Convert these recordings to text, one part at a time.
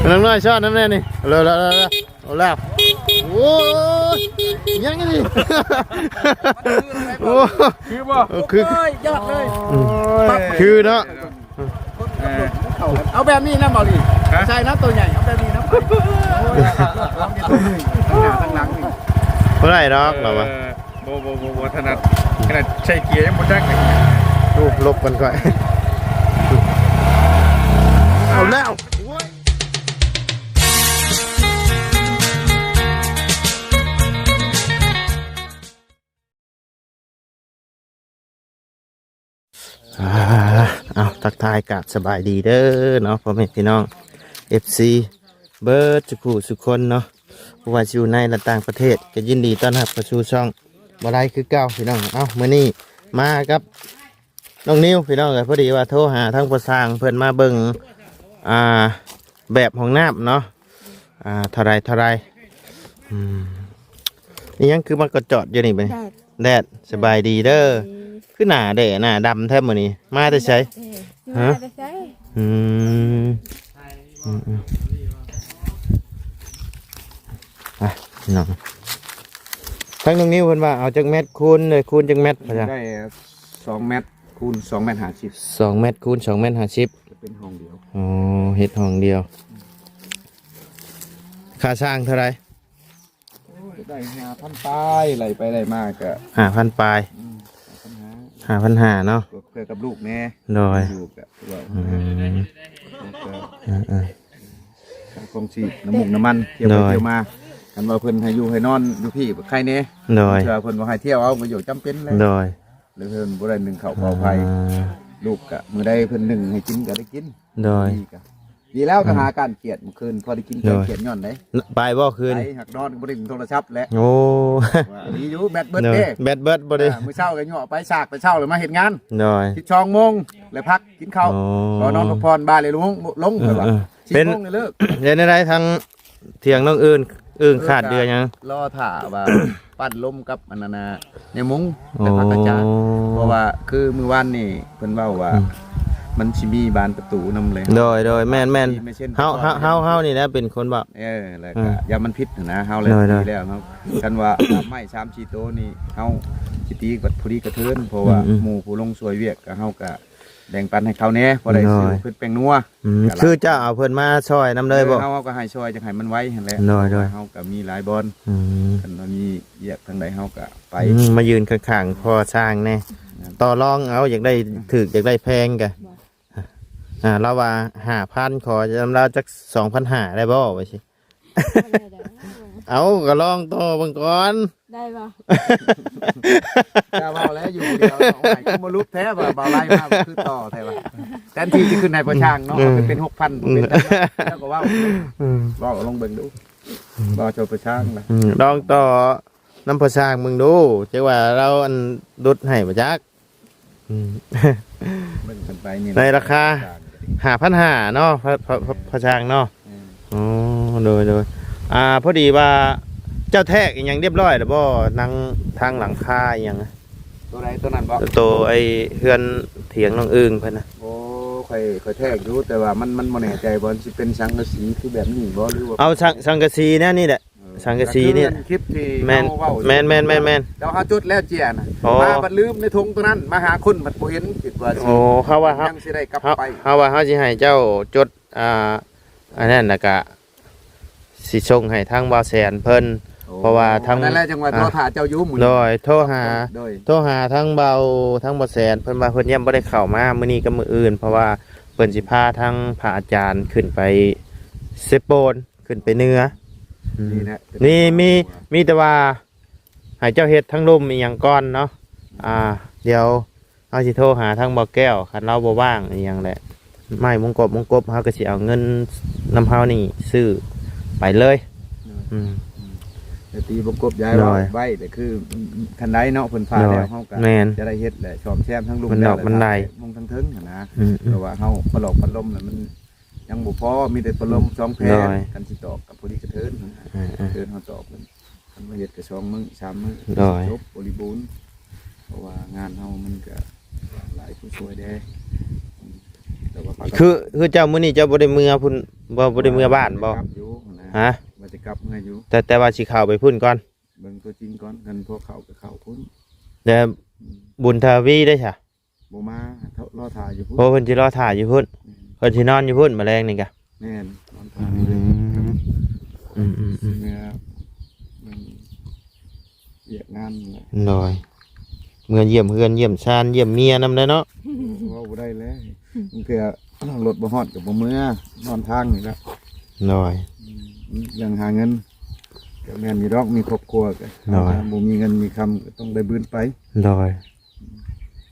ນ້ຳນ້ອຍຊ້ອນນ້ຳແດ່ນີ້ ເອົາແລ້ວ ເອົາແລ້ວ ເອົາແລ້ວ ໂອ້ຍ ຍັງອີກ ໂອ້ ຄືບໍ່? ເອີ ຄື ໂອ້ຍ ຍອດເລີຍ ອືມ ປັບ ຄືເນາະ ເອີ ເອົາແບບນີ້ນຳ ເບົາຫຼີ ຮະ? ໃສ່ນຳໂຕໃຫຍ່ ເອົາແບບນີ້ນຳ ໂອ້ຍ ລອງເຮັດໂຕນີ້ ທັງໜ້າທັງຫຼັງນີ້ ບໍ່ໄດ້ດອກ ເອີ ລາວວ່າ ບໍ່ ບໍ່ ບໍ່ ບໍ່ຖະໜັດ ຂະໜາດໃສ່ເກຍຍັງບໍ່ຈັກເລີຍ ໂອ້ ຫຼົບກັນຂ້ອຍ ເອົາແລ້ວ ໂອ້ຍ ອ່າ ເອົາ ທັກທາຍກາບສະບາຍດີເດີເນາະ ພໍ່ແມ່ພີ່ນ້ອງ ເອັຟຊີ ເບິດທຸກຜູ້ທຸກຄົນເນາະ ບໍ່ວ່າຊິຢູ່ໃນ ແລະ ຕ່າງປະເທດ ກໍຍິນດີຕ້ອນຮັບເຂົ້າສູ່ຊ່ອງບໍ່ໄດ້ຄືເກົ່າ ພີ່ນ້ອງ. ເອົ້າ ມື້ນີ້ມາກັບນ້ອງນິວ ພີ່ນ້ອງເອີຍ ພໍດີວ່າໂທຫາທາງພໍ່ຊ່າງເພິ່ນມາເບິ່ງ ອ່າ ແບບຫ້ອງນ້ຳເນາະ ອ່າ ເທົ່າໃດ ເທົ່າໃດ ອືມ ອີຫຍັງຄືມາກະຈອດຢູ່ນີ້ບັດນີ້? ແດດ ແດດ ສະບາຍດີເດີ ສະບາຍດີ ຄືໜ້າແດ່ໜ້າດຳແທ້ມື້ນີ້ ມາແຕ່ໃສ? ເອີ ຮະ? ມາແຕ່ໃສ? ອືມ ອືມໆ ອ່ະ ພີ່ນ້ອງ ທາງນ້ອງນິວເພິ່ນວ່າເອົາຈັກແມັດຄູນ ເອີ ຄູນຈັກແມັດ ວ່າຊັ້ນ ໄດ້ສອງແມັດຄູນສອງແມັດຫ້າສິບ ສອງແມັດຄູນສອງແມັດຫ້າສິບ ຈະເປັນຫ້ອງດຽວ ອໍ ເຮັດຫ້ອງດຽວ ຄ່າສ້າງເທົ່າໃດ? ໂອ້ຍ ໄດ້ຫ້າພັນປາຍ ໄລ່ໄປໄລ່ມາກໍຫ້າພັນປາຍ ອືມ ຫ້າພັນຫ້າ ຫ້າພັນຫ້າເນາະ ເພື່ອກັບລູກແດ່ ໂດຍ ຢູ່ກໍວ່າ ອືມ ແລ້ວກໍ ເອີໆ ຄ່າຄອງຊີບ ນ້ຳມັນ ນ້ຳມັນ ທ່ຽວໄປ ໂດຍ ທ່ຽວມາ ຄັນວ່າເພິ່ນໃຫ້ຢູ່ໃຫ້ນອນຢູ່ພີ້ກໍໄຄແດ່ ໂດຍ ເທື່ອເພິ່ນບໍ່ໃຫ້ທ່ຽວເອົາກໍຢູ່ຈຳເປັນແຫຼະ ໂດຍ ຫຼືເພິ່ນບໍ່ໄດ້ໜຶ້ງເຂົ້າເຜົາໄຟ ອ່າ ລູກກະມື້ໃດເພິ່ນໜຶ້ງໃຫ້ກິນກະໄດ້ກິນ ໂດຍ ດີກະ ດີແລ້ວ ອືມ ກະຫາການກຽດ ມື້ຄືນພໍໄດ້ກິນ ໂດຍ ການກຽດຍ້ອນໃດ ໄປບໍ່ຄືນ? ໄປ ຫາກນອນບໍ່ໄດ້ຫຼິ້ນໂທລະສັບແຫຼະ ໂອ້ ວ່າດີຢູ່ ແບັດເບິດເດ້ ໂດຍ ແບັດເບິດບໍ່ໄດ້ ອ່າ ມື້ເຊົ້າກະຍົວະໄປ ສາກແຕ່ເຊົ້າແລ້ວມາເຮັດງານ ໂດຍ ສິບສອງໂມງ ແລ້ວພັກກິນເຂົ້າ ອໍ ກໍນອນພັກຜ່ອນ ບ່າຍແລ້ວລົງ ລົງ ເອີ ເພິ່ນວ່າ ເອີ ສິບໂມງນີ້ເລີກ ເປັນແນວໃດທາງ ຖຽງນ້ອງອື່ນ ອຶ້ງຂາດເດືອຫຍັງ? ລໍຖ້າວ່າປັ້ນລົມກັບອັນນັ້ນນະ ໃນມຸງ ອໍ ແຕ່ພັກກະຈາດ ເພາະວ່າຄືມື້ວານນີ້ເພິ່ນເວົ້າວ່າ ອືມ ມັນຊິມີບານປະຕູນຳແຫຼະ ໂດຍ ໂດຍ ແມ່ນໆ ເຮົາ ເຮົາ ເຮົາ ເຮົານີ້ແຫຼະເປັນຄົນເວົ້າ ເອີ ແລ້ວກະ ອ່າ ຢ້ານມັນຜິດຫັ້ນນະ ເຮົາແຫຼະ ໂດຍ ດີແລ້ວເນາະ ຄັນວ່າໄມ້ສາມສີ່ໂຕນີ້ ເຮົາຊິຕີບັດພໍດີກະເທີນ ເພາະວ່າ ອືມໆ ໝູ່ຜູ້ລົງຊ່ວຍວຽກ ເຮົາກະ ແບ່ງປັນໃຫ້ເຂົາແດ່ ພໍໄດ້ຊື້ ໂດຍ ເພິ່ນແປ້ງນົວ ອືມ ກະ ຄືເຈົ້າເອົາເພິ່ນມາຊ່ອຍນຳເລີຍບໍ່? ເອີ ເຮົາ ເຮົາກໍໃຫ້ຊ່ອຍ ຈັ່ງໃຫ້ມັນໄວຫັ້ນແຫຼະ ໂດຍ ເພາະວ່າ ໂດຍ ເຮົາກໍມີຫຼາຍບ່ອນ ອືມ ຄັນວ່າມີວຽກທາງໃດເຮົາກໍໄປ ອືມ ມາຢືນຂ້າງໆ ພໍ່ຊ່າງແດ່ ແມ່ນ ຕໍ່ລອງເອົາ ຢາກໄດ້ຖືກ ຢາກໄດ້ແພງກະ ອ່າ ລາວວ່າຫ້າພັນ ຂໍນຳລາວຈັກສອງພັນຫ້າ ໄດ້ບໍ່ ວ່າຊີ້ ບໍ່ໄດ້ດອກ ເອົ້າ ກໍລອງຕໍ່ເບິ່ງກ່ອນ ໄດ້ບໍ່? ຢ່າເວົ້າແລ້ວ ຢູ່ຜູ້ດຽວເນາະ ໂອ້ຍ ຄືບໍ່ຫຼຸບແທ້ວ່າ ບ່າວໄລມາຄືຕໍ່ແທ້ວ່າ ແທນທີ່ຈະຂຶ້ນໃຫ້ພໍ່ຊ່າງເນາະ ອືມ ເອົາໄປເປັນຫົກພັນ ບໍ່ເປັນຫຍັງ ແລ້ວກໍເວົ້າ ອືມ ເວົ້າລອງເບິ່ງດູ ອືມ ເວົ້າເຈົ້າພໍ່ຊ່າງລະ ອືມ ລອງຕໍ່ນຳພໍ່ຊ່າງເບິ່ງດູ ຈັກວ່າລາວ ອັນ ຫຼຸດໃຫ້ບໍ່ຈັກ ອືມ ເບິ່ງກັນໄປນີ້ ໃນລາຄາຫ້າພັນຫ້າເນາະ ພະ ພະ ພະ ພະຊ່າງເນາະ ແມ່ນ ອໍ ໂດຍ ໂດຍ ອ່າ ພໍດີວ່າເຈົ້າແທກອີຫຍັງຮຽບຮ້ອຍແລ້ວບໍ່? ໜັງທາງຫຼັງຄາອີຫຍັງ ໂຕໃດ ໂຕນັ້ນບໍ່? ໂຕໄອ້ເຮືອນຖຽງນ້ອງອຶ່ງເພິ່ນນະ ໂອ້ ຂ້ອຍ ຂ້ອຍແທກຢູ່ ແຕ່ວ່າມັນ ມັນບໍ່ແນ່ໃຈວ່າມັນຊິເປັນສັງກະສີຄືແບບນີ້ບໍ່ ຫຼືວ່າ ເອົາສັງ ສັງກະສີແນວນີ້ແຫຼະ ເອີ ສັງກະສີນີ້ ຄືອັນຄລິບທີ່ ແມ່ນ ເຮົາເວົ້າ ແມ່ນໆໆໆ ແລ້ວເຮົາຈົດແລ້ວເຈ້ຍນະ ອໍ ມາບັດລືມໃນຖົງໂຕນັ້ນ ມາຫາຄົນບັດບໍ່ເຫັນ ຄິດວ່າຊິ ໂອ້ ເຮົາວ່າເຮົາ ຍັງຊິໄດ້ກັບ ເຮົາ ໄປ ເຮົາວ່າເຮົາຊິໃຫ້ເຈົ້າຈົດ ອ່າ ອັນນັ້ນ ແລ້ວກະຊິສົ່ງໃຫ້ທາງບ່າວແສນເພິ່ນ ໂອ້ ເພາະວ່າທາງ ນັ້ນແຫຼະ ຈັ່ງວ່າ ອ່າ ໂທຫາເຈົ້າຢູ່ມື້ນີ້ ໂດຍ ໂທຫາ ໂດຍ ໂທຫາທາງບ່າວ ທາງບ່າວແສນ ເພິ່ນວ່າເພິ່ນຍັງບໍ່ໄດ້ເຂົ້າມາມື້ນີ້ກັບມື້ອື່ນ ເພາະວ່າເພິ່ນຊິພາທາງພະອາຈານຂຶ້ນໄປເຊໂປນ ຂຶ້ນໄປເໜືອ ອືມ ນີ້ແຫຼະ ນີ້ມີ ມີແຕ່ວ່າໃຫ້ເຈົ້າເຮັດທາງລຸ່ມອີ່ຫຍັງກ່ອນເນາະ ອ່າ ດຽວເຮົາຊິໂທຫາທາງບ່າວແກ້ວ ຄັນລາວບໍ່ວ່າງອີ່ຫຍັງແຫຼະ ໄມ້ວົງກົບວົງກົບ ເຮົາກໍຊິເອົາເງິນນຳເຮົານີ້ຊື້ໄປເລີຍ ໂດຍ ອືມ ອືມ ແຕ່ຕີວົງກົບຢາຍ ໂດຍ ເວົ້າໄວ້ ແຕ່ຄື ອືມ ຄັນໃດເນາະ ເພິ່ນພາ ໂດຍ ແລ້ວ ເຮົາກໍ ແມ່ນ ຈະໄດ້ເຮັດແຫຼະ ສ້ອມແຊມທາງລຸ່ມ ມັນດອກ ແລ້ວ ມັນໄດ້ ມຸງທາງເທິງຫັ້ນນະ ອືມໆ ເພາະວ່າເຮົາປະຫຼອກປະລົມແລ້ວມັນ ຍັງບໍ່ພໍ ມີແຕ່ພັດລົມສອງແຜງ ໂດຍ ຄັນຊິຕອກກໍພໍດີກະເທີນ ເອີໆ ເທີນເຮົາຕອກ ຄັນວ່າເຮັດກໍສອງມື້ສາມມື້ ໂດຍ ຈົບບໍລິບູນ ເພາະວ່າງານເຮົາມັນກໍຫຼາຍຜູ້ຊ່ວຍແດ່ ອືມ ແຕ່ ຄື ຄືເຈົ້າມື້ນີ້ເຈົ້າບໍ່ໄດ້ເມືອພຸ້ນບໍ່ ບໍ່ໄດ້ເມືອບ້ານບໍ່? ວ່າຊິກັບຢູ່ນະ ຮະ? ວ່າຊິກັບເມືອຢູ່ ແຕ່ ແຕ່ວ່າຊິເຂົ້າໄປພຸ້ນກ່ອນ ເບິ່ງຕົວຈິງກ່ອນ ຄັນພໍເຂົ້າກໍເຂົ້າພຸ້ນ ແລ້ວ ອືມ ບຸນທະວີເດ້ຊະ? ບໍ່ມາ ລໍຖ້າຢູ່ພຸ້ນ ໂອ້ ເພິ່ນຊິລໍຖ້າຢູ່ພຸ້ນ ແມ່ນ ເພິ່ນຊິນອນຢູ່ພຸ້ນມື້ແລງນີ້ກະ ແມ່ນ ນອນຖ້າຢູ່ເລີຍ ອືມ ອືມໆໆ ເມືອ ເມືອວຽກງານນີ້ແຫຼະ ໂດຍ ເມືອຢ້ຽມເຮືອນຢ້ຽມຊານຢ້ຽມເມຍນຳແຫຼະເນາະ ເວົ້າບໍ່ໄດ້ແລ້ວ ບາງເທື່ອລົດບໍ່ຮອດກໍບໍ່ເມືອ ນອນທາງນີ້ແຫຼະ ໂດຍ ອືມ ເລື່ອງຫາເງິນ ກໍແມ່ນຢູ່ດອກ ມີຄອບຄົວກໍ ໂດຍ ບໍ່ມີເງິນມີຄຳກໍຕ້ອງໄດ້ບືນໄປ ໂດຍ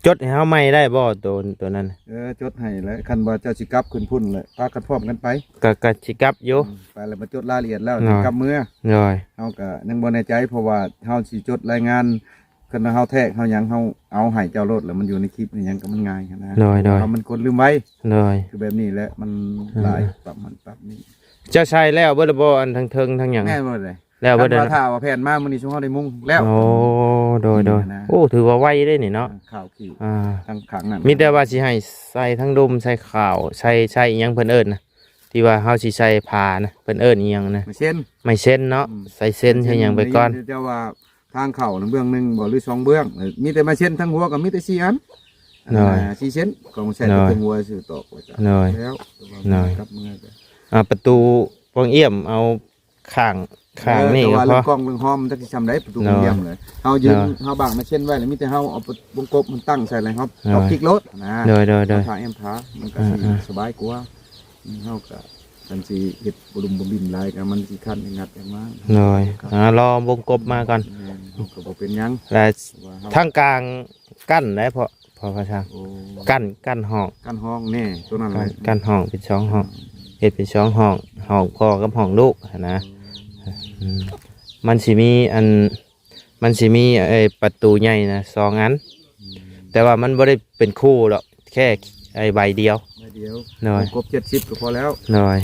ຈົດໃຫ້ເຮົາໃໝ່ໄດ້ບໍ່ ໂຕ ໂຕນັ້ນ? ເອີ ຈົດໃຫ້ແຫຼະ ຄັນວ່າເຈົ້າຊິກັບຂຶ້ນພຸ້ນແຫຼະ ພາກັນພ້ອມກັນໄປ ກະ ກະຊິກັບຢູ່ ອືມ ໄປແລ້ວມາຈົດລາຍລະອຽດແລ້ວ ໂດຍ ຊິກັບເມືອ ໂດຍ ເຮົາກະຍັງບໍ່ແນ່ໃຈ ເພາະວ່າເຮົາຊິຈົດລາຍງານ ຄັນວ່າເຮົາແທກເຮົາຫຍັງ ເຮົາເອົາໃຫ້ເຈົ້າໂລດ ແລ້ວມັນຢູ່ໃນຄລິບໃນຫຍັງກໍມັນງ່າຍຫັ້ນນະ ໂດຍໆ ເຮົາມັນຄົນລືມໄວ ໂດຍ ຄືແບບນີ້ແຫຼະ ມັນ ອືມ ຫຼາຍ ປັບຫັ້ນປັບນີ້ ເຈົ້າໃສ່ແລ້ວເບິດແລ້ວບໍ່ ອັນທັງເທິງທັງຫຍັງ? ແມ່ນເບິດເລີຍ ແລ້ວເບິດແລ້ວ ຄັນວ່າຖ້າວ່າແຜນມາມື້ນີ້ຊຸມເຮົາໄດ້ມຸງແລ້ວ ໂອ້ ໂດຍ ອືມ ໂດຍ ນະ ໂອ້ ຖືວ່າໄວເດ້ນີ້ເນາະ ເອີ ຂ່າວຂີ້ ອ່າ ທາງຂ້າງນັ້ນ ມີແຕ່ວ່າຊິໃຫ້ໃສ່ທັງດົມ ໃສ່ຂ່າວ ໃສ່ ໃສ່ອີ່ຫຍັງເພິ່ນເອີ້ນນະ ທີ່ວ່າເຮົາຊິໃສ່ຜ້ານະ ເພິ່ນເອີ້ນອີ່ຫຍັງນະ? ໄມ້ເຊັນ ໄມ້ເຊັນເນາະ ອືມ ໃສ່ເຊັນໃສ່ຫຍັງໄປກ່ອນ ເຈົ້າວ່າທາງເຂົ້ານະເບື້ອງໜຶ່ງບໍ່ ຫຼືສອງເບື້ອງ ເອີ ມີແຕ່ໄມ້ເຊັນ ທັງຫົວກໍມີແຕ່ສີ່ອັນ ໂດຍ ອ່າ ສີ່ເສັ້ນ ຂອງໃສ່ ໂດຍ ເປັນຫົວຊື່ຕອກໄວ້ ໂດຍ ແລ້ວ ໂດຍ ກັບເມືອ ອ່າ ປະຕູປ່ອງອ້ຽມເອົາ ຂ້າງ ຂ້າງນີ້ກໍພໍ ເອີ ແຕ່ວ່າເລື່ອງກ້ອງເລື່ອງຮອມມັນຈັກຊິຊ່ຳໃດ ປະຕູ ໂດຍ ໂຮງຮຽນເລີຍ ເຮົາຢືນ ໂດຍ ເຮົາບາງມາເຊັ່ນໄວ້ ແລ້ວມີແຕ່ເຮົາເອົາວົງກົບມັນຕັ້ງໃສ່ ແລ້ວເຮົາ ໂດຍ ເອົາຄລິກໂລດນະ ໂດຍ ໂດຍ ເຮົາຖ້າແອ້ມຜາ ມັນກໍຊິ ອ່າໆ ສະບາຍກວ່າ ເຮົາກໍ ຄັນຊິເຮັດບໍ່ລຸມບໍ່ບິນຫຼາຍ ກໍມັນຊິຄັນ ຍັດອອກມາ ໂດຍ ອ່າ ລໍວົງກົບມາກ່ອນ ແມ່ນ ເຮົາກໍບໍ່ເປັນຫຍັງ ແລະ ວ່າເຮົາ ທາງກາງ ກັ້ນໄດ້ ເພາະ ເພາະວ່າຊ່າງ ໂອ້ ກັ້ນ ກັ້ນຫ້ອງ ກັ້ນຫ້ອງແນ່ ຕົວນັ້ນແຫຼະ ກັ້ນ ກັ້ນຫ້ອງເປັນສອງຫ້ອງ ເຮັດເປັນສອງຫ້ອງ ຫ້ອງພໍ່ກັບຫ້ອງລູກຫັ້ນນະ ອືມ ມັນຊິມີອັນ ມັນຊິມີ ເອີ ປະຕູໃຫຍ່ນະສອງອັນ ອືມ ແຕ່ວ່າມັນບໍ່ໄດ້ເປັນຄູ່ດອກ ແຄ່ ໄອ້ ໃບດຽວ ໃບດຽວ ໂດຍ ຄົບເຈັດສິບກໍພໍແລ້ວ ໂດຍ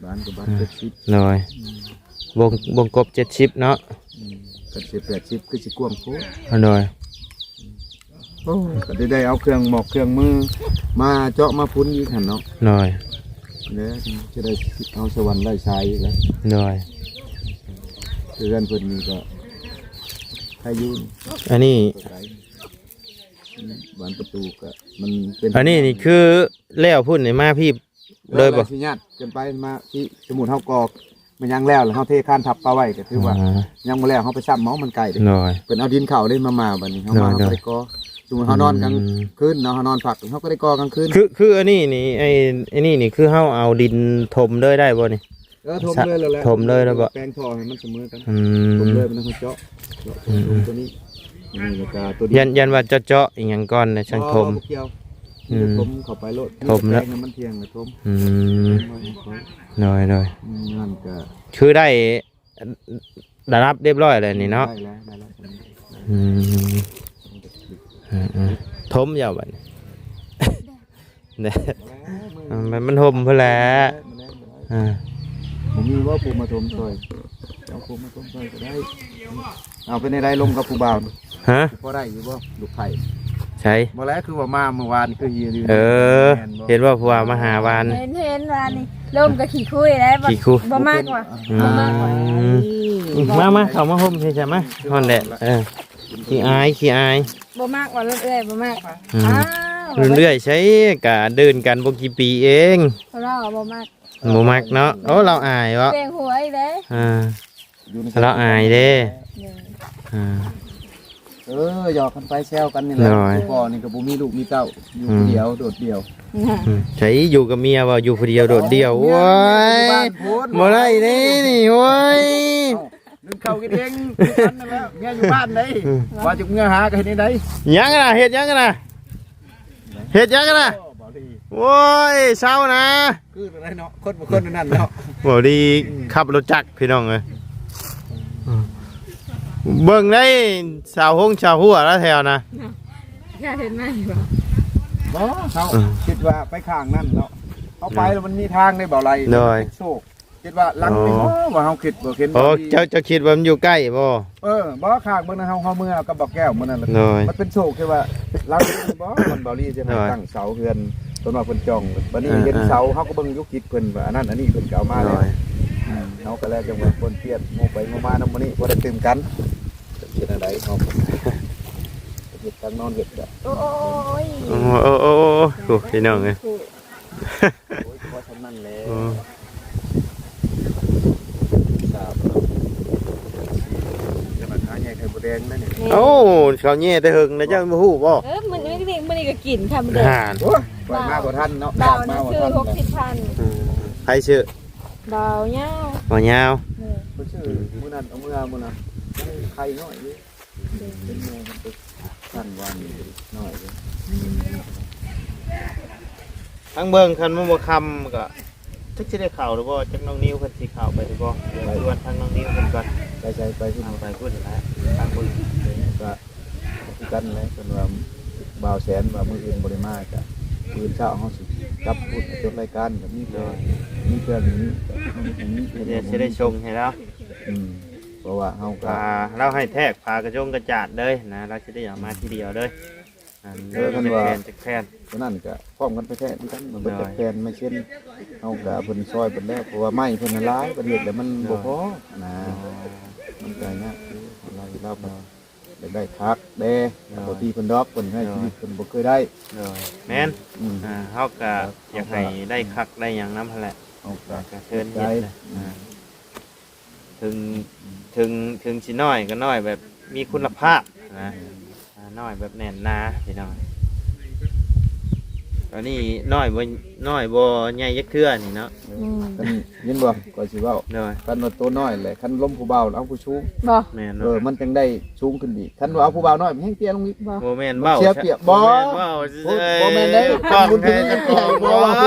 ບານກໍບານ ອ່າ ເຈັດສິບ ໂດຍ ອືມ ວົງ ວົງກົບເຈັດສິບເນາະ ອືມ ຄັນຊິແປດສິບຄືຊິກວ້າງໂພດ ໂດຍ ໂອ້ ກໍໄດ້ ໄດ້ເອົາເຄື່ອງໝອກເຄື່ອງມືມາເຈາະມາພຸ້ນອີກຫັ້ນເນາະ ໂດຍ ແລ້ວຈະໄດ້ເອົາສະຫວັນໄລ່ສາຍອີກແລ້ວ ໂດຍ ເຮືອນເພິ່ນນີ້ກໍໃຫ້ຢູ່ ອັນນີ້ ບານປະຕູກໍມັນເປັນ ອັນນີ້ນີ້ຄືແລ້ວພຸ້ນນີ້ມາພີ້ ເລີຍບໍ່ ຊິຍາດກັນໄປມາທີ່ ສົມມຸດເຮົາກໍມາຍັງແລ້ວ ແລ້ວເຮົາເທຄານທັບປະໄວ້ ກໍຖືວ່າ ອ່າ ຍັງບໍ່ແລ້ວ ເຮົາໄປຊ້ຳເອົາ ມັນໃກ້ເດ້ ໂດຍ ເພິ່ນເອົາດິນເຂົ້າເດ້ ມາ ມາບັດນີ້ເຮົາມາ ໂດຍ ເຮົາກໍໄດ້ກໍ່ ສົມມຸດເຮົານອນກາງ ອືມ ຄືນເນາະ ເຮົານອນພັກ ເຮົາກໍໄດ້ກໍ່ກາງຄືນ ຄື ຄືອັນນີ້ນີ້ ໄອ້ ອັນນີ້ນີ້ ຄືເຮົາເອົາດິນຖົມເລີຍໄດ້ບໍ່ນີ້? ເອີ ຖົມເລີຍແລ້ວແຫຼະ ຖົມເລີຍແລ້ວບໍ່? ແປງທໍ່ໃຫ້ມັນສະເໝີກັນ ອືມ ຖົມເລີຍ ມັນຕ້ອງເຈາະ ເຈາະ ອືມ ຕົວນີ້ ນີ້ ແລ້ວກໍຕົວນີ້ ຢ້ານ ຢ້ານວ່າເຈາະ ເຈາະອີ່ຫຍັງກ່ອນ ແລ້ວຈັ່ງຖົມ ບໍ່ ບໍ່ກ່ຽວ ອືມ ມີແຕ່ຖົມເຂົ້າໄປໂລດ ຖົມແລ້ວ ແປງໃຫ້ມັນທ່ຽງແລ້ວຖົມ ອືມ ອືມ ໂດຍ ໂດຍ ອືມ ນັ້ນກໍ ຄືໄດ້ ລະດັບຮຽບຮ້ອຍແລ້ວນີ້ເນາະ ໄດ້ແລ້ວ ໄດ້ແລ້ວ ອືມ ອືມໆ ຖົມຢູ່ບັດນີ້ ມັນ ມັນຮົ່ມພຸ້ນແຫຼະ ອ່າ ບໍ່ມີບໍ່ຜູ້ມາຖົມຊ່ອຍ ເອົາຜູ້ມາຖົມຊ່ອຍກໍໄດ້ ເອົາ ເປັນໃດລົມກັບຜູ້ບ່າວ ຮະ ພໍໄດ້ຢູ່ບໍ່ ລູກໃພ້ ໃສ ບໍ່ແລະ ຄືວ່າມາມື້ວານຄືຢູ່ ເອີ ແມ່ນບໍ່ ເຫັນວ່າຜູ້ບ່າວມາຫາວານ ເຫັນ ເຫັນວານນີ້ ລົມກໍຂີ້ຄຸຍແລ້ວ ຂີ້ຄຸຍ ບໍ່ມັກວ່າ ອືມ ບໍ່ມັກວ່າ ມາ ມາ ເຂົ້າມາຮົ່ມຊິຊະ ມາ ຮ້ອນແດດ ເອີ ຂີ້ອາຍ ຂີ້ອາຍ ບໍ່ມັກວ່າ ລຸ້ນເອື້ອຍບໍ່ມັກວ່າ ອືມ ອ້າວ ລຸ້ນເອື້ອຍໃສ ກະເດີນກັນບໍ່ກີ່ປີເອງ ເຮົາບໍ່ມັກ ບໍ່ມັກເນາະ ໂອ້ ລາວອາຍເບາະ ເປັນຫົວອີກເດ້ ອ່າ ລາວອາຍເດ້ ເອີ ຢອກກັນໄປແຊວກັນນີ້ແຫຼະ ໂດຍ ພໍ່ນີ້ກໍບໍ່ມີລູກມີເຕົ້າ ຢູ່ ອືມ ຜູ້ດຽວໂດດດ່ຽວ ອືມ ໃສຢູ່ກັບເມຍວ່າຢູ່ຜູ້ດຽວໂດດດ່ຽວ ໂອ້ຍ ຢູ່ບ້ານພຸ້ນ ບໍ່ໄດ້ເດ້ນີ້ ໂອ້ຍ ເອົ້າ ໜຶ່ງເຂົ້າກິນເອງຄືກັນນັ້ນແຫຼະ ເມຍຢູ່ບ້ານໃດ ອືມ ວ່າຈະເມືອຫາກໍເຮັດແນວໃດ ຫຍັງນະ ເຮັດຫຍັງນະ ເຮັດຫຍັງນະ ໂອ້ ໂອ້ຍ ເຊົານະ ຄືໄດ້ເນາະ ຄົນບໍ່ຄົນນັ້ນເນາະ ບໍ່ດີ ອືມ ຂັບລົດຈັກພີ່ນ້ອງເອີຍ ເບິ່ງໄດ້ສາວຫົງສາວຫົວລະແຖວນະ ຢາກເຫັນໃໝ່ບໍ່ ບໍ່ ເຮົາ ອືມ ຄິດວ່າໄປຂ້າງນັ້ນເນາະ ເຮົາໄປ ໂດຍ ແລ້ວມັນມີທາງໄດ້ບໍ່ໄຫຼ ໂດຍ ໂຊກ ຄິດວ່າຫຼັງນີ້ ໂອ້ ບໍ່ ວ່າເຮົາຄິດບໍ່ເຫັນ ໂອ້ ເຈົ້າ ເຈົ້າຄິດວ່າມັນຢູ່ໃກ້ບໍ່ ເອີ ບໍ່ ຂ້າງເບິ່ງນະ ເຮົາ ເຮົາເມືອກັບບໍ່ແກ້ວມື້ນັ້ນ ໂດຍ ມັນເປັນໂຊກທີ່ວ່າຫຼັງນີ້ບໍ່ ມັນບໍ່ລີຈະໃຫ້ ໂດຍ ຕັ້ງເສົາເຮືອນ ເພິ່ນວ່າເພິ່ນຈອງ ບັດນີ້ ເອີ ເຫັນ ເອີ ເສົາ ເຮົາກໍເບິ່ງຢູ່ກິດເພິ່ນວ່າອັນນັ້ນອັນນີ້ ເພິ່ນກໍເອົາມາແລ້ວ ໂດຍ ອືມ ເຮົາກໍແລ້ວຈັ່ງວ່າປົນປ່ຽນ ໂມໄປໂມມານຳມື້ນີ້ ພໍໄດ້ຕື່ມກັນ ເປັນຈັ່ງໃດເນາະ ເຮັດທາງນອນເຮັດກະ ໂອ້ຍ ໂອ້ ໂອ້ ໂອ້ ໂອ້ ພີ່ນ້ອງເອີຍ ໂອ້ຍ ພໍສ່ຳນັ້ນແຫຼະ ອືມ ຊາບ ຈະມາຫາແຍກໄຂ່ມົດແດງນະນີ້ ໂອ້ ເຂົາແຍ່ແຕ່ເຫິງນະ ເຈົ້າບໍ່ຮູ້ບໍ່? ເອີ ມື້ນີ້ ມື້ນີ້ກໍກິນໄຂ່ມົດແດງ ຫັ້ນ ໂອ້ຍ ຂ້ອຍມາບໍ່ທັນເນາະ ບ່າວ ມາບໍ່ທັນ ຊື້ຫົກສິບພັນ ອືມ ໃຜຊື້? ບ່າວຍາວ ບ່າວຍາວ ເອີ ເພິ່ນຊື້ມື້ນັ້ນ ເອົາເມືອມື້ນັ້ນ ໄຂ່ນ້ອຍຢູ່ ເປັນແມ່ເພິ່ນໄປທັນວານນີ້ນ້ອຍເດ້ ທາງເບິ່ງ ຄັນມັນບໍ່ຄ່ຳກໍຈັກຊິໄດ້ເຂົ້າຫຼືບໍ່ ຈັກນ້ອງນິວເພິ່ນຊິເຂົ້າໄປຫຼືບໍ່ ດຽວຊວນທາງນ້ອງນິວເພິ່ນກ່ອນ ໄປໃສ ໄປພຸ້ນ ເອົາໄປພຸ້ນແຫຼະ ທາງເບິ່ງ ກໍຄືກັນແຫຼະ ເພິ່ນວ່າບ່າວແສນວ່າມື້ອື່ນບໍ່ໄດ້ມາ ກໍມື້ອື່ນເຊົ້າເຮົາຊິກັບພຸ້ນ ຈົດລາຍການກໍມີແຕ່ ໂດຍ ມີເຄື່ອງນີ້ ກໍມີ ດຽວຊິໄດ້ສົ່ງໃຫ້ລາວ ອືມ ເພາະວ່າເຮົາກໍ ອ່າ ລາວໃຫ້ແທກຝາກະຈົງກະຈາດເລີຍນະ ລາວຊິໄດ້ເອົາມາທີດຽວເລີຍ ອັນ ເອີ ຄັນວ່າ ຈັກແຜ່ນ ຈັກແຜ່ນ ຕົວນັ້ນກະພ້ອມກັນໄປແທກຄືກັນ ມັນເບິດ ໂດຍ ຈັກແຜ່ນໄມ້ເຊັນ ເຮົາກະເພິ່ນຊ່ອຍເພິ່ນແລ້ວ ເພາະວ່າໄມ້ເພິ່ນນະຫຼາຍ ເພິ່ນເຮັດແລ້ວມັນ ໂດຍ ບໍ່ພໍນະ ໂດຍ ມັນກະຍາກຢູ່ ລາວ ລາວກໍ ໂດຍ ຢາກໄດ້ຄັກແດ່ ໂດຍ ບໍ່ຕີເພິ່ນດອກ ເພິ່ນໃຊ້ ໂດຍ ຊີວິດເພິ່ນບໍ່ເຄີຍໄດ້ ໂດຍ ແມ່ນ ອືມ ອ່າ ເຮົາກະ ຢາກໃຫ້ໄດ້ຄັກໄດ້ຫຍັງນຳຫັ້ນແຫຼະ ເຮົາກະ ກະເຊີນເຮັດ ອືມ ນະ ເຖິງ ເຖິງ ເຖິງຊິນ້ອຍກໍນ້ອຍແບບມີຄຸນນະພາບນະ ອ່າ ນ້ອຍແບບແໜ້ນໜາພີ່ນ້ອງ ອັນນີ້ນ້ອຍບໍ່ ນ້ອຍບໍ່ໃຫຍ່ຈັກເທື່ອນີ້ເນາະ ອືມ ອັນນີ້ຍິນບໍ່ ຂ້ອຍຊິເວົ້າ ໂດຍ ຄັນວ່າໂຕນ້ອຍແຫຼະ ຄັນລົມຜູ້ບ່າວເອົາຜູ້ສູງ ບໍ່ ແມ່ນ ເອີ ມັນຈັ່ງໄດ້ສູງຂຶ້ນອີກ ຄັນວ່າເອົາຜູ້ບ່າວນ້ອຍ ມັນແຮງເຕ້ຍລົງອີກ ບໍ່ ບໍ່ແມ່ນເວົ້າ ເສຍປຽບ ບໍ່ ບໍ່ແມ່ນເວົ້າຊື່ໆ ບໍ່ແມ່ນໄດ້ ຕ້ອງໃຫ້ເຂົາເວົ້າ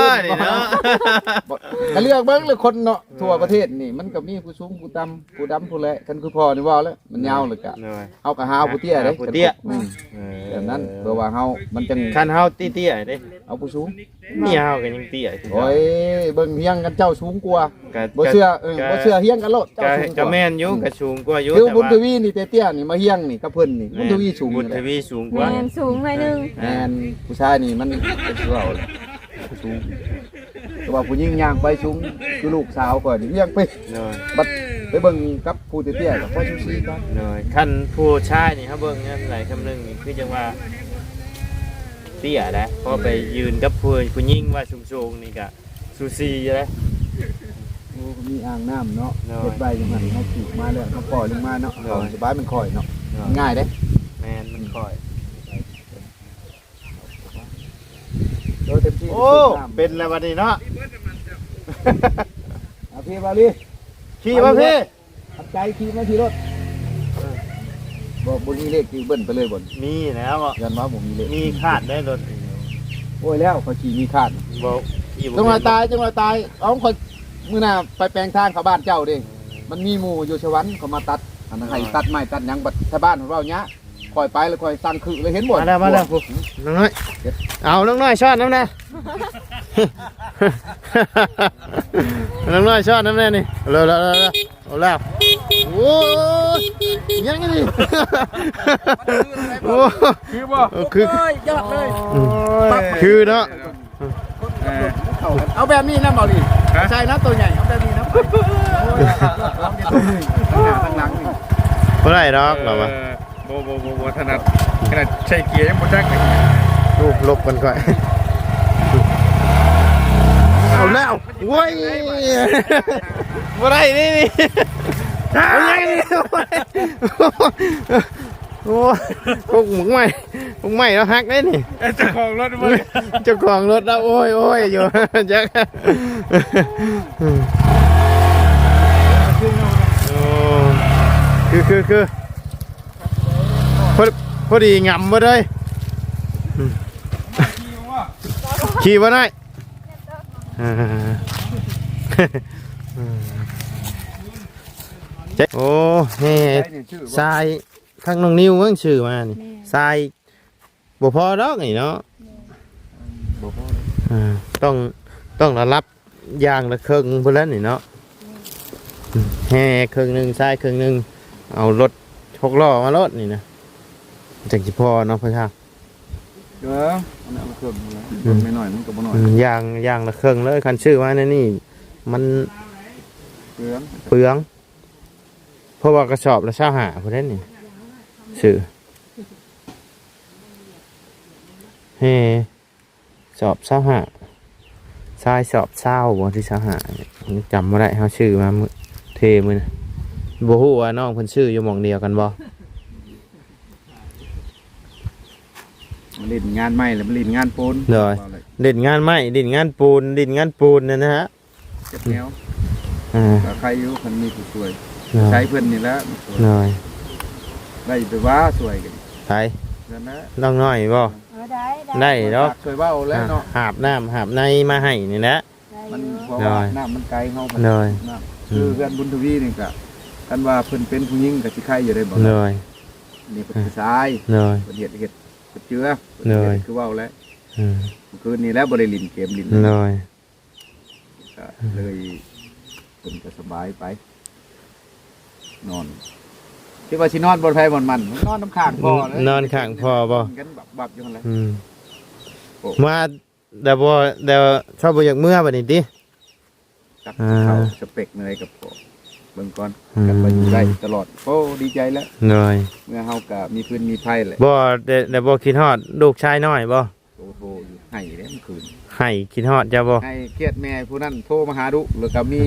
ນີ້ເນາະ ກະເລືອກເບິ່ງແຫຼະຄົນເນາະ ທົ່ວປະເທດນີ້ມັນກໍມີຜູ້ສູງຜູ້ຕ່ຳ ຜູ້ດຳຜູ້ແຫຼະ ຄັນຄືພໍ່ນີ້ເວົ້າແລ້ວ ມັນຍາວແລ້ວກະ ໂດຍ ເຮົາກໍຫາຜູ້ເຕ້ຍເດ້ ຫາຜູ້ເຕ້ຍ ອືມ ເອີ ແບບນັ້ນ ເພື່ອວ່າເຮົາ ມັນຈັ່ງ ຄັນເຮົາເຕ້ຍໆເດ້ ເອົາຜູ້ສູງ ເມຍເຮົາກໍຍັງເຕ້ຍຄືກັນ ໂອ້ຍ ເບິ່ງຮຽງກັນເຈົ້າສູງກວ່າ ກະ ບໍ່ເຊື່ອ ກະ ເອີ ບໍ່ເຊື່ອຮຽງກັນໂລດ ເຈົ້າສູງກວ່າ ກະແມ່ນຢູ່ ອືມ ກະສູງກວ່າຢູ່ ຄືບຸນທະວີນີ້ເຕ້ຍໆນີ້ ມາຮຽງນີ້ກັບເພິ່ນນີ້ ແມ່ນ ບຸນທະວີສູງ ບຸນທະວີສູງກວ່າ ແມ່ນ ສູງໜ້ອຍໜຶ່ງ ແມ່ນ ຜູ້ຊາຍນີ້ມັນ ເປັນຊິເວົ້າ ສູງ ແຕ່ວ່າຜູ້ຍິງຍ່າງໄປສູງ ຄືລູກສາວຂ້ອຍນີ້ ຮຽງໄປ ໂດຍ ບັດໄປເບິ່ງກັບຜູ້ເຕ້ຍໆກໍພໍສູສີກັນ ໂດຍ ຄັນຜູ້ຊາຍນີ້ເຮົາເບິ່ງອັນໃດຄຳໜຶ່ງນີ້ ຄືຈັ່ງວ່າເຕ້ຍໄດ໋ ພໍໄປຢືນກັບຜູ້ ຜູ້ຍິງວ່າສູງໆນີ້ກໍສູສີຢູ່ເດ້ ໂອ້ ມີອ່າງນ້ຳເນາະ ໂດຍ ເຮັດໄວ້ຢູ່ຫັ້ນ ເຮົາປູກມາແລ້ວ ເຮົາປ່ອຍລົງມາເນາະ ໂດຍ ສະບາຍ ມັນຄ່ອຍເນາະ ໂດຍ ງ່າຍເດ້ ແມ່ນ ມັນຄ່ອຍ ເອີ ເຕັມທີ່ ໂອ້ ເປັນແລ້ວບັດນີ້ເນາະ ເອົາພີ່ ບ່າວລີ ຂີ່ມາພີ່ ຂັບໃຈຂີ່ມາທີ່ລົດ ເອີ ບໍ່ ບໍ່ມີເລກທີ່ເບິ່ນໄປເລີຍບໍ່ ມີແລ້ວ ຢ້ານວ່າບໍ່ມີເລກ ມີຄາດໄດ້ລົດ ໂອ້ຍ ແລ້ວຂ້ອຍຂີ່ມີຄາດ ບໍ່ ຂີ່ບໍ່ ຈັງຫວະຕາຍ ຈັງຫວະຕາຍ ເອົາ ຂ້ອຍ ມື້ໜ້າໄປແປງທາງເຂົ້າບ້ານເຈົ້າເດ້ ມັນມີໝູ່ຢູ່ສະຫວັນ ເຂົາມາຕັດ ອັນນັ້ນ ໃຫ້ຕັດໄມ້ຕັດຫຍັງ ບັດຊາວບ້ານເພິ່ນເວົ້າຍາກ ຂ້ອຍໄປແລ້ວຂ້ອຍສັ່ງຄືເລີຍ ເຫັນບໍ່ ມາແລ້ວ ມາແລ້ວ ນ້ອງນ້ອຍ ເອົາ ນ້ອງນ້ອຍຊ້ອນນຳແດ່ ນ້ອງນ້ອຍຊ້ອນນຳແດ່ນີ້ ເອົາແລ້ວ ໂອ້ຍ ຍັງນີ້ ໂອ້ ຄືບໍ່ ເອີ ຄື ຍອດເລີຍ ອືມ ຄືເນາະ ເອີ ເອົາແບບນີ້ນຳ ເອົາດີ ຮະ ໃສ່ນະ ໂຕໃຫຍ່ ເອົາແບບນີ້ນຳ ໂອ້ຍ ທາງໜ້າທາງຫຼັງນີ້ ບໍ່ໄດ້ດອກ ເອີ ລາວວ່າ ບໍ່ ບໍ່ ບໍ່ ບໍ່ຖະໜັດ ຂະໜາດໃສ່ເກຍຍັງບໍ່ຈັກເລີຍ ໂອ້ ຫຼົບກັນຂ້ອຍ ເອົາແລ້ວ ໂອ້ຍ ບໍ່ໄດ້ນີ້ ນີ້ ເອົາຍັງນີ້ ໂອ້ຍ ກົກໝາກໄມ້ ກົກໄມ້ລາວຫັກເດ້ນີ້ ເຈົ້າຂອງລົດບໍ່ ເຈົ້າຂອງລົດລາວ ໂອ້ຍ ໂອ້ຍ ຢູ່ ຈັກ ໂອ້ ຄື ຄື ຄື ພໍ ພໍດີຫງຳໝົດເລີຍ ຂີ່ບໍ່ໄດ້ ອ່າ ໂອ້ ແຫ່ຊາຍ ທາງນ້ອງນິວເບິ່ງຊື່ມານີ້ ແມ່ນ ຊາຍບໍ່ພໍດອກນີ້ເນາະ ແມ່ນ ບໍ່ພໍ ອ່າ ຕ້ອງ ຕ້ອງລະດັບຢ່າງລະເຄິ່ງພຸ້ນແຫຼະນີ້ເນາະ ແມ່ນ ແຫ່ເຄິ່ງໜຶ່ງ ຊາຍເຄິ່ງໜຶ່ງ ເອົາລົດຫົກລໍ້ມາໂລດນີ້ນະ ຈັ່ງຊິພໍເນາະ ພໍ່ຊ່າງ. ເອີ ອັນນັ້ນລະເຄິ່ງພຸ້ນແຫຼະ ອືມ ເບິ່ງນ້ອຍໆ ມັນກໍບໍ່ນ້ອຍ ອືມ ຢ່າງ ຢ່າງລະເຄິ່ງເລີຍ ຄັນຊື້ມາແນວນີ້ມັນ ເປືອງ ເປືອງ ເພາະວ່າກະສອບລະຊາວຫ້າພຸ້ນເດ້ນີ້ ຊື້ ແຮ່ ສອບຊາວຫ້າ ຊາຍສອບຊາວບໍ່ ຫຼືຊາວຫ້າ ຈຳບໍ່ໄດ້ ເຮົາຊື້ມາມື້ ເທມື້ນະ ບໍ່ຮູ້ວ່ານ້ອງເພິ່ນຊື້ຢູ່ໝ່ອງດຽວກັນບໍ່? ມາຫຼິ້ນງານໄມ້ ແລ້ວມາຫຼິ້ນງານປູນ ໂດຍ ເວົ້າເລີຍ ຫຼິ້ນງານໄມ້ ຫຼິ້ນງານປູນ ຫຼິ້ນງານປູນນັ້ນນະຮະ ຈັກແນວ ອ່າ ກໍໃຄຢູ່ ຄັນມີຜູ້ຊ່ວຍ ໂດຍ ໃຊ້ເພິ່ນນີ້ແຫຼະ ໂດຍ ໄດ້ແຕ່ວ່າຊ່ວຍກັນ ໃຜ ນັ້ນແຫຼະ ນ້ອງນ້ອຍບໍ່? ເອີ ໄດ້ ໄດ້ ໄດ້ດອກ ຊ່ວຍເວົ້າແຫຼະເນາະ ອ່າ ຫາບນ້ຳຫາບໃນມາໃຫ້ນີ້ແຫຼະ ໄດ້ ມັນ ຢູ່ ເພາະວ່າ ໂດຍ ນ້ຳມັນໄກເຮົາ ໂດຍ ນ້ຳ ອືມ ຄືເຮືອນບຸນທະວີນີ້ກະ ຄັນວ່າເພິ່ນເປັນຜູ້ຍິງກະຊິໄຄຢູ່ໄດ໋ບໍ່ ໂດຍ ນີ້ເພິ່ນ ອ່າ ຜູ້ຊາຍ ໂດຍ ເພິ່ນເຮັດ ເຮັດ ເຮັດເຈືອ ໂດຍ ເພິ່ນເຮັດຄືເວົ້າແຫຼະ ອືມ ຄືນນີ້ແຫຼະບໍ່ໄດ້ຫຼິ້ນເກມຫຼິ້ນ ໂດຍ ກະເລີຍ ເພິ່ນກະສະບາຍໄປ ນອນ ຄິດວ່າຊິນອນບ່ອນໃຜບ່ອນມັນ ນອນນຳຂ້າງພໍ່ເລີຍ ນອນຂ້າງພໍ່ບໍ່ ກັນບັບໆຢູ່ຫັ້ນແຫຼະ ອືມ ໂອ້ ມາ ແຕ່ບໍ່ ແຕ່ເຂົາບໍ່ຢາກເມືອບັດນີ້ຕິ ຈັກ ອ່າ ເຂົ້າສະເປັກແນວໃດກັບພໍ່ ເບິ່ງກ່ອນ ອືມ ກັນວ່າຢູ່ໄດ້ຕະຫຼອດ ໂອ້ ດີໃຈແລ້ວ ໂດຍ ເມື່ອເຮົາກະມີຟືນມີໄຟແຫຼະ ບໍ່ ແຕ່ ແຕ່ບໍ່ຄິດຮອດລູກຊາຍນ້ອຍບໍ່? ໂອ້ໂຫ ໄຫ້ເດ້ມື້ຄືນ ໄຫ້ ຄິດຮອດເຈົ້າບໍ່? ໄຫ້ ຄຽດແມ່ຜູ້ນັ້ນໂທມາຫາດຸ ແລ້ວກໍມີ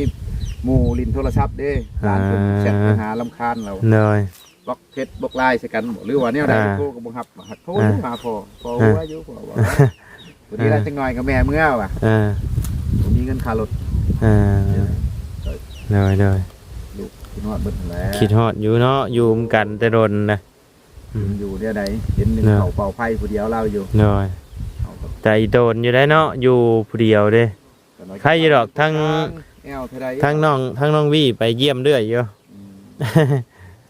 ໝູ່ຫຼິ້ນໂທລະສັບເດ້ ຫຼານເພິ່ນ ອ່າ ແຊັດໄປຫາ ລຳຄານລາວ ໂດຍ ບລັອກເຟສບລັອກໄລນ໌ໃສ່ກັນບໍ່ ຫຼືວ່າແນວໃດ ອ່າ ໂທກໍບໍ່ຮັບ ຫາກໂທ ອ່າ ຫາພໍ່ ພໍ່ ອ່າ ຫົວຢູ່ ພໍ່ວ່າ ພໍດີລະ ອ່າ ຈັກໜ້ອຍກໍແມ່ເມືອວ່າ ອ່າ ບໍ່ມີເງິນຄ່າລົດ ອ່າ ໂດຍ ໂດຍ ລູກຄິດຮອດເບິດຫັ້ນແຫຼະ ຄິດຮອດຢູ່ເນາະ ຢູ່ນຳກັນແຕ່ດົນນະ ອືມ ຢູ່ແນວໃດ ເຫັນໜຶ່ງ ເນາະ ເຂົ້າເປົ່າໄຟຜູ້ດຽວລາວຢູ່ ໂດຍ ເອົາກັບ ໃຈໂດນຢູ່ໄດ໋ເນາະ ຢູ່ຜູ້ດຽວເດ້ ກໍນ້ອຍ ໃຄຢູ່ດອກ ທັງ ແອວເທົ່າໃດ ທັງນ້ອງ ທັງນ້ອງວີໄປຢ້ຽມເລື້ອຍຢູ່ ອືມ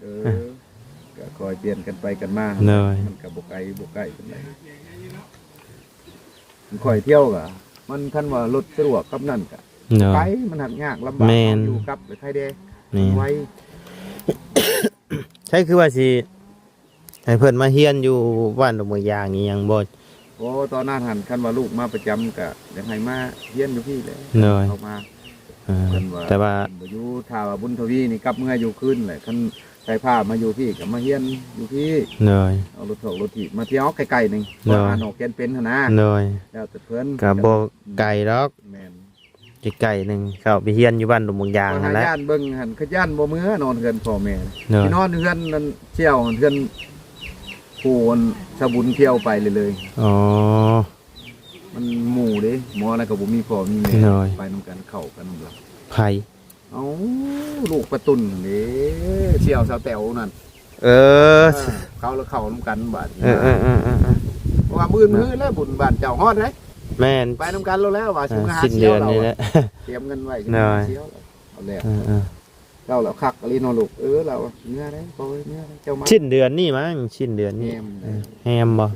ເອີ ກໍຄ່ອຍປ່ຽນກັນໄປກັນມາ ໂດຍ ມັນກໍບໍ່ໄກບໍ່ໃກ້ປານໃດ ຂ້ອຍທ່ຽວກໍ ມັນຄັນວ່າລົດສະດວກກັບນັ້ນກໍ ໂດຍ ໄກ ມັນຫາກຍາກລຳບາກ ແມ່ນ ຢູ່ກັບໄປໄທແດ່ ແມ່ນ ໄວ ໃຊ່ ຄືວ່າຊິ ໃຫ້ເພິ່ນມາຮຽນຢູ່ບ້ານດອກເມືອງຢາງອີ່ຫຍັງບໍ່? ໂອ້ ຕອນນັ້ນຫັ້ນ ຄັນວ່າລູກມາປະຈຳກະຢາກໃຫ້ມາຮຽນຢູ່ພີ້ແຫຼະ ໂດຍ ເຂົ້າມາ ອ່າ ເພິ່ນວ່າ ແຕ່ວ່າ ເພິ່ນບໍ່ຢູ່ ຖ້າວ່າບຸນທະວີນີ້ກັບເມືອຢູ່ຄືນແຫຼະ ຄັນໃສ່ພາມາຢູ່ພີ້ກະມາຮຽນຢູ່ພີ້ ໂດຍ ເອົາລົດຖອກລົດຖີບມາທ່ຽວໃກ້ໆໜຶ່ງ ໂດຍ ເພາະວ່າອານອກຮຽນເປັນຫັ້ນນະ ໂດຍ ແລ້ວແຕ່ເພິ່ນ ກະບໍ່ ອືມ ໄກດອກ ແມ່ນ ໃກ້ໆໜຶ່ງ ເຂົ້າໄປຮຽນຢູ່ບ້ານດົງບາງຢາງຫັ້ນແຫຼະ ຂ້ອຍຫາຢ້ານເບິ່ງຫັ້ນ ຂ້ອຍຢ້ານບໍ່ເມືອນອນເຮືອນພໍ່ແມ່ ໂດຍ ຊິນອນເຮືອນນັ້ນ ຊ່ຽວເຮືອນຜູ້ອັນສະບຸນທ່ຽວໄປເລີຍໆ ອໍ ມັນໝູ່ເດ້ ໝໍນັ້ນກໍບໍ່ມີພໍ່ມີແມ່ ໂດຍ ໄປນຳກັນ ເຂົ້າກັນນຳຫຼັງ ໃຜ? ເອົ້າ ລູກປ້າຕຸ່ນຫັ້ນເດ້ ຊ່ຽວສາວແຕວນັ້ນ ເອີ ເອີ ເຂົາລະເຂົ້ານຳກັນບາດນີ້ ເອີ ເອີ ເອີ ເອີ ເອີ ເພາະວ່າມື້ອື່ນ ມື້ອື່ນແລ້ວບຸນບ້ານເຈົ້າຮອດເດ້ ແມ່ນ ໄປນຳກັນໂລດແລ້ວວ່າ ອ່າ ຊິມາຫາ ສິ້ນເດືອນນີ້ແຫຼະ ຕຽມເງິນໄວ້ ຊິມາຫາ ໂດຍ ຊ່ຽວ ເອົາແລ້ວ ເອີ ເອີ ເຈົ້າລະຄັກອີ່ຫຼີເນາະລູກ ເອີ ລາວວ່າເມືອເດ້ ພໍ່ເອີຍ ເມືອເດ້ ເຈົ້າມາ ສິ້ນເດືອນນີ້ມັ້ງ ສິ້ນເດືອນນີ້ ແຮມ ເອີ ແຮມບໍ່?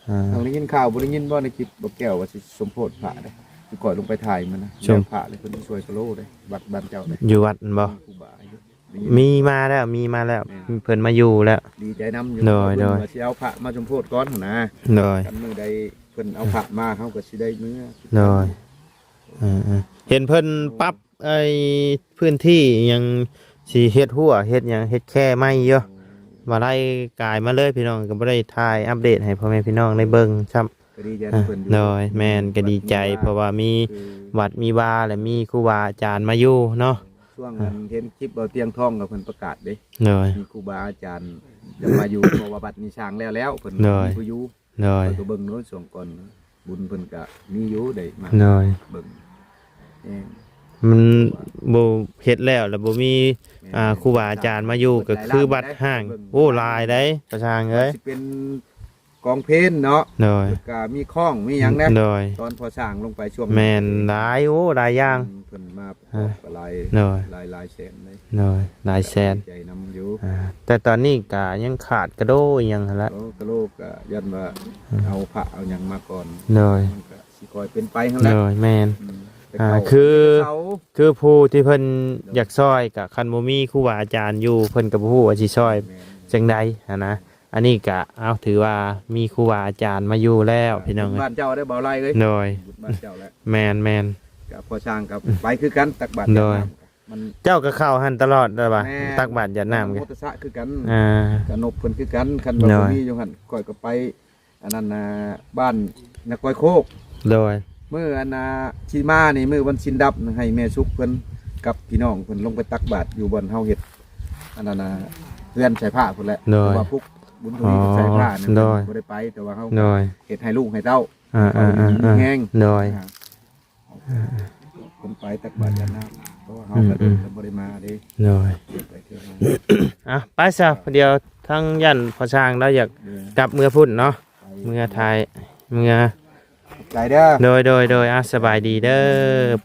ອ່າ ເຮົາໄດ້ຍິນຂ່າວ ບໍ່ໄດ້ຍິນບໍ່ ໃນຄລິບບໍ່ແກ້ວວ່າຊິສົມໂພດພະເດ້ ຄືຂ້ອຍລົງໄປຖ່າຍມື້ນະ ສົມ ແລ້ວພະເລີຍເພິ່ນຊ່ວຍກະໂລເດ້ ວັດບ້ານເຈົ້າເດ້ ຢູ່ວັດນັ້ນບໍ່? ມີຄູບາຢູ່ ໄດ້ຍິນ ມີມາແລ້ວ ມີມາແລ້ວ ແມ່ນ ເພິ່ນມາຢູ່ແລ້ວ ດີໃຈນຳຢູ່ ໂດຍ ເພິ່ນ ໂດຍ ວ່າຊິເອົາພະມາສົມໂພດກ່ອນຫັ້ນນະ ໂດຍ ຄັນມື້ໃດເພິ່ນເອົາພະມາ ເຮົາກໍຊິໄດ້ເມືອ ໂດຍ ເອີໆ ເຫັນເພິ່ນປັບ ໄອ້ພື້ນທີ່ຫຍັງ ຊິເຮັດຮົ້ວເຮັດຫຍັງ ເຮັດແຄໃໝ່ຢູ່ ມາໄລ່ກາຍມາເລີຍ ພີ່ນ້ອງກໍບໍ່ໄດ້ຖ່າຍອັບເດດໃຫ້ພໍ່ແມ່ພີ່ນ້ອງໄດ້ເບິ່ງຊ້ຳ ກໍດີໃຈນຳເພິ່ນຢູ່ ໂດຍ ແມ່ນ ກໍດີໃຈ ເພາະວ່າມີວັດມີວາ ແລະມີຄູບາອາຈານມາຢູ່ເນາະ ຊ່ວງນັ້ນເຫັນຄລິບເບົາຕຽງທອງກໍເພິ່ນປະກາດເດ້ ໂດຍ ມີຄູບາອາຈານຈະມາຢູ່ ເພາະວ່າວັດນີ້ສ້າງແລ້ວໆ ເພິ່ນ ໂດຍ ມີຜູ້ຢູ່ ໂດຍ ຂ້ອຍກໍເບິ່ງເນາະ ຊ່ວງກ່ອນ ບຸນເພິ່ນກະມີຢູ່ ໄດ້ມາ ໂດຍ ເບິ່ງແຮງ ມັນບໍ່ເຮັດແລ້ວ ແລ້ວບໍ່ມີ ແມ່ນ ອ່າ ຄູບາອາຈານມາຢູ່ ກໍຄືວັດຮ້າງ ໂອ້ ຫຼາຍໄດ໋ ປະຊາງເອີຍ ຊິເປັນກອງເພນເນາະ ໂດຍ ແລ້ວກະມີຄ້ອງມີຫຍັງນະ ໂດຍ ຕອນກໍ່ສ້າງລົງໄປຊ່ວງ ແມ່ນ ຫຼາຍ ໂອ້ ຫຼາຍຢ່າງ ເພິ່ນມາປະກອບ ອ່າ ກໍຫຼາຍ ໂດຍ ຫຼາຍ ຫຼາຍແສນເລີຍ ໂດຍ ຫຼາຍແສນ ໃຈນຳຢູ່ ອ່າ ແຕ່ຕອນນີ້ກະຍັງຂາດກະໂດອີ່ຫຍັງຫັ້ນລະ ໂອ້ ກະໂລກະຢ້ານວ່າ ອ່າ ເອົາພະເອົາຫຍັງມາກ່ອນ ໂດຍ ມັນກະຊິຄ່ອຍເປັນໄປຫັ້ນແຫຼະ ໂດຍ ແມ່ນ ອືມ ອ່າ ຄື ຄືຜູ້ທີ່ເພິ່ນ ໂດຍ ຢາກຊ່ອຍ ກະຄັນບໍ່ມີຄູບາອາຈານຢູ່ ເພິ່ນກະບໍ່ຮູ້ວ່າຊິຊ່ອຍ ແມ່ນ ຈັ່ງໃດຫັ້ນນະ ອັນນີ້ກະ ເອົາ ຖືວ່າມີຄູບາອາຈານມາຢູ່ແລ້ວພີ່ນ້ອງເອີຍ ບ້ານເຈົ້າໄດ້ບໍ່ໄລເອີຍ ໂດຍ ບ້ານເຈົ້າແລ້ວ ແມ່ນໆ ກະພໍ່ຊ່າງກັບໄປຄືກັນ ຕັກບາດ ໂດຍ ຍາມນ້ຳ ມັນ ເຈົ້າກໍເຂົ້າຫັ້ນຕະຫຼອດແລ້ວວ່າ ແມ່ນ ຕັກບາດຢາດນ້ຳ ມັນ ກະ ໂມຕະສະຄືກັນ ອ່າ ກະນົບເພິ່ນຄືກັນ ຄັນວ່າ ໂດຍ ບໍ່ມີຢູ່ຫັ້ນ ຂ້ອຍກໍໄປ ອັນນັ້ນນະ ບ້ານນາກອຍໂຄກ ໂດຍ ມື້ອັນນະ ທີ່ມານີ້ ມື້ວັນສິນດັບ ໃຫ້ແມ່ສຸກເພິ່ນກັບພີ່ນ້ອງເພິ່ນລົງໄປຕັກບາດຢູ່ບ່ອນເຮົາເຮັດ ອັນນັ້ນນະ ເຮືອນໃສ່ຜ້າພຸ້ນແຫຼະ ໂດຍ ເພາະວ່າປຸກບຸນທະວີກັບໃສ່ຜ້ານັ້ນ ໂດຍ ເພິ່ນບໍ່ໄດ້ໄປ ແຕ່ວ່າເຮົາ ໂດຍ ເຮັດໃຫ້ລູກໃຫ້ເຕົ້າ ອ່າໆໆໆ ເຂົາຢູ່ດີມີແຮງ ໂດຍ ອ່າ ເພິ່ນໄປຕັກບາດຢາດນ້ຳ ເພາະວ່າເຮົາ ອືມ ກໍດົນ ອືມ ແລ້ວບໍ່ໄດ້ມາເດ້ ໂດຍ ໄປເທື່ອມາ ອ່ະ ໄປຊະ ດຽວທາງຢ້ານພໍ່ຊ່າງລາວຢາກ ໂດຍ ກັບເມືອພຸ້ນເນາະ ໄປ ເມືອໄທ ເມືອ ຂອບໃຈເດີ ໂດຍ ໂດຍ ໂດຍ ອ່ະ ສະບາຍດີເດີ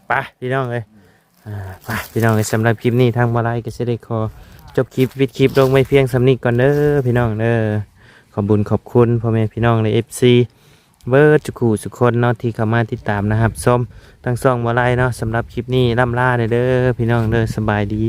ໄປພີ່ນ້ອງເອີຍ ອ່າ ໄປພີ່ນ້ອງເອີຍ ສຳລັບຄລິບນີ້ທາງບໍ່ໄລກໍຊິໄດ້ຂໍຈົບຄລິບ ປິດຄລິບລົງໄວ້ພຽງສ່ຳນີ້ກ່ອນເດີພີ່ນ້ອງເດີ ຂອບບຸນຂອບຄຸນພໍ່ແມ່ພີ່ນ້ອງ ແລະ ເອັຟຊີ ເບິດທຸກຜູ້ທຸກຄົນເນາະ ທີ່ເຂົ້າມາຕິດຕາມ ແລະ ຮັບຊົມທາງຊ່ອງບໍ່ໄລເນາະ ສຳລັບຄລິບນີ້ລ່ຳລາເດີພີ່ນ້ອງເດີ ສະບາຍດີ.